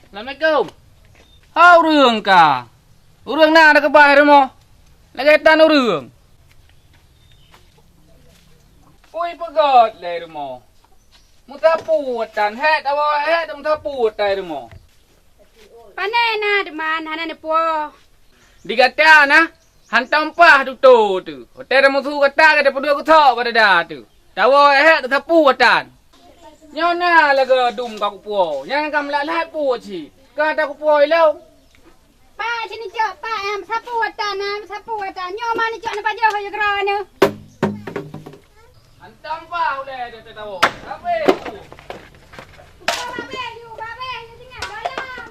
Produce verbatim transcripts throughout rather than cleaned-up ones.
Assalamualaikum. Ho ureuëng ka? Ureuëng na ada keubah rumoh? Lagée tan ureuëng. Pui peugét lé rumoh. Meusapeue tan, hék tawoe hék meusapeue tan rumoh. Pane na deuman hana neupuoh. Di gata na, hantom paih tutoe teuh. Watée tamusu gata, gata peuduek geuthok bak dada teuh. Tawoe hék teusapeue tan. Nyoe na lagée dum ka kupuoe, nyang ka meulat-lat puoe cit. Ka takupuoe ilong. Pak, sini cok, Pak, nyang sapeue tan, nyang sapeue tan. Nyoe ma neucok neupajoh keu keudroe neuh. Hantom bah ulée teuh tawoe. Babeh. Babeh, yu, babeh, yu tinggai dalam.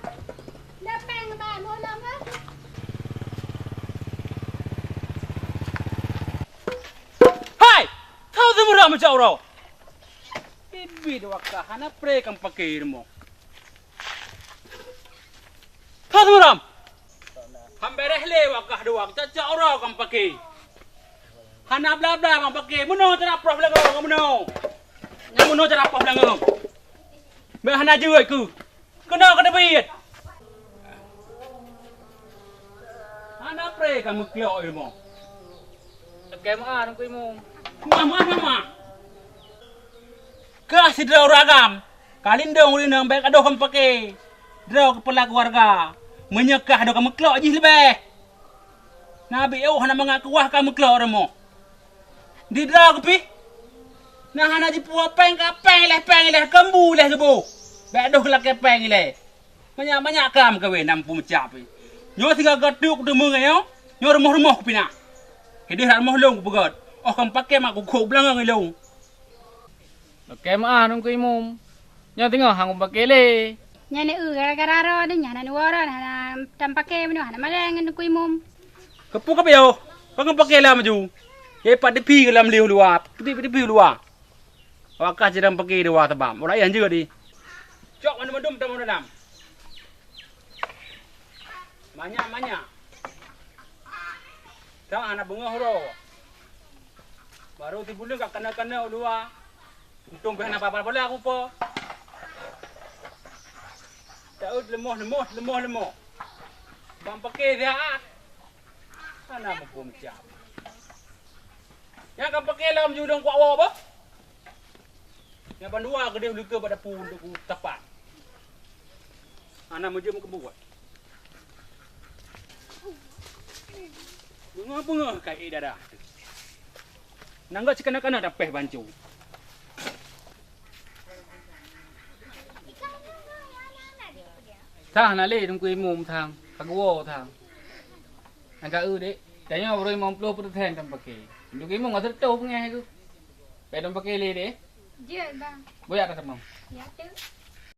Dapeng ba molong ke? Hai! Kau tu murah macam orang. Bibi dua kah hana pre kam pakai rumoh. Kau tu murah. Ham bereh lé wakah dua, cacak ora kam pakai. Hana bla-bla kam pakai. Meunoe cara proh lagée meunoe. Nyang meunoe cara proh lagée. Meuhana jeuet ku. Keunoe ka teubiet. Hana pre ka meuklok ilmu. Oke, maaf, Teungku Imum. Maaf, maaf, maaf, maaf. Kah sidroe ureuëng agam, ka lindong ureuëng inong bék adoh kam paké. Droe keupeula keuluwarga, meunyoe kah adoh ka meuklok jih leubeh. Nabi oh hana mangat kuwah ka meuklok rumoh. Di droe keupih, na hana jipuwoe péng ka péng ilée, péng ilée, keumbu ilée geuboh. Bék adoh lakée péng ilée. Manyak-manyak kah meukawen nam peumeucah pih. Nyoe singoh gata teuk kuteumé nyoe, nyoe rumoh-rumoh kupinah. Hideh rat rumoh lôn kupeugét, oh kam paké mak kukhok beulangong ilôn. Oke, meu'ah Teungku Imum. Nyoe teungoh han kupaké lé. Nyan eu gara-gara droe nyan hana neuwoe droe, hana tampaké meunyoe hana malée ngon Teungku Imum. Keupeue kapiôh? Ka ngon paké lam aju. Ye pat teupie lam lieh luwa, teupie-teupie luwa. Awak kah sidang paké dua sabab. Orang yang jeuet di. Cok mandum-mandum tamong dalam. Manyak-manyak. Sang hana beungoh uroe. Barô sibuleuen ka kana-kana u luwa. Untông pih hana papa-papa lé aku po. Taeu lemoh-lemoh, lemoh-lemoh. Bang paké siat. Hana muphom siat. Nyang ka paké lam julong kuak woe bah. Nyang bandua keudeh leuka bak dapu untuk kutapat. Hana meujeuem keubuet. Beungoh-beungoh ka ék dadah. Nanggroe sikana-kana dapéh banco. Thang na lé Teungku Imum thang, ka geuwoe thang. Nyang ka eu dek, tanyoe baroe limong ploh peureusén tampaké. Teungku Imum ka seureutôh beungéh geuh. Bék tampaké lé dek. Jeuet bang. Boyak taseumang. Ya tu.